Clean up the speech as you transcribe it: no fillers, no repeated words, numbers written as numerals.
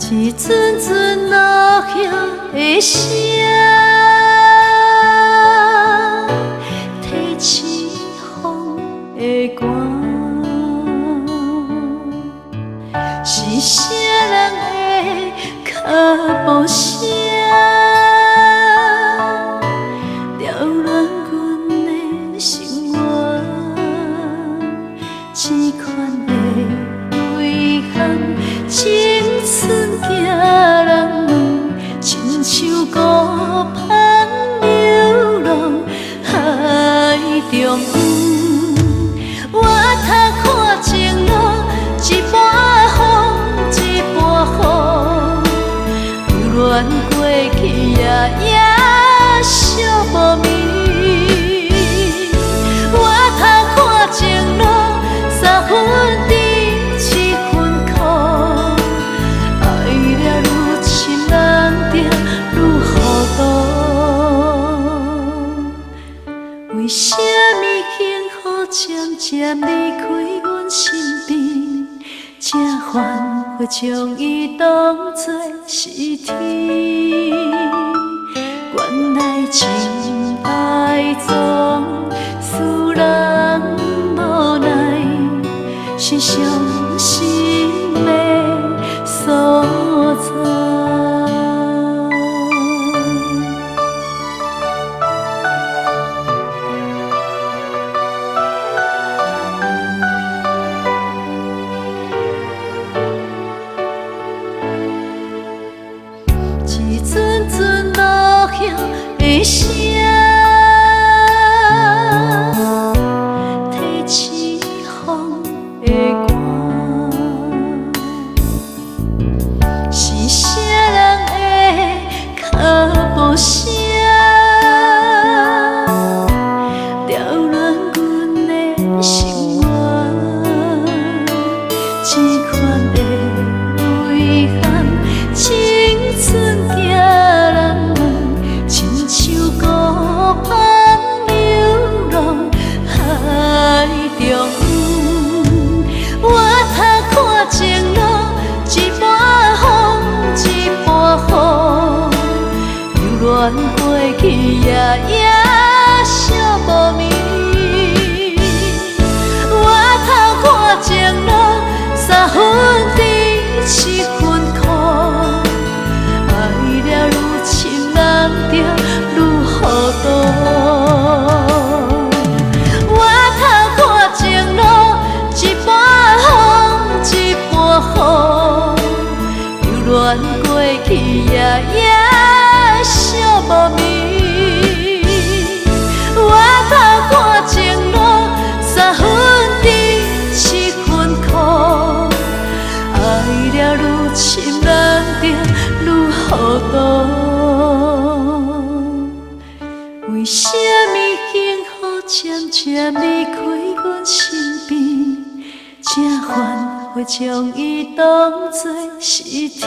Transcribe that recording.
一陣陣落葉的聲，提起風的寒，是啥人的腳步聲，撩亂阮的心肝，這款的遺憾，青春寄人問，親像孤帆流浪海中央。我头看情路，一半風，一半雨，流連過去也也惜無眠。我頭看情路，三分甜，七分苦，愛掠愈深，人就愈糊塗。為啥物幸福漸漸離開阮身邊，才反悔將伊當作是天？原來情愛總使人無奈，是傷心的所在。一陣陣落葉的聲，提起風的寒，是啥人的腳步聲，撩亂阮的心肝，這款的遺憾，青春寄人問，親像孤帆流浪海中央。我頭看情路，一半風，一半雨，流連過去也也惜無眠。我頭看情路，三分甜，七分苦，愛掠愈深，人就愈糊塗。我頭看情路，一半風，一半雨，流連過去也也惜無眠。我頭看情路，三分甜，七分苦，愛掠愈深，人就愈糊塗。為啥物幸福漸漸離開阮身邊，才反悔將伊當作是天？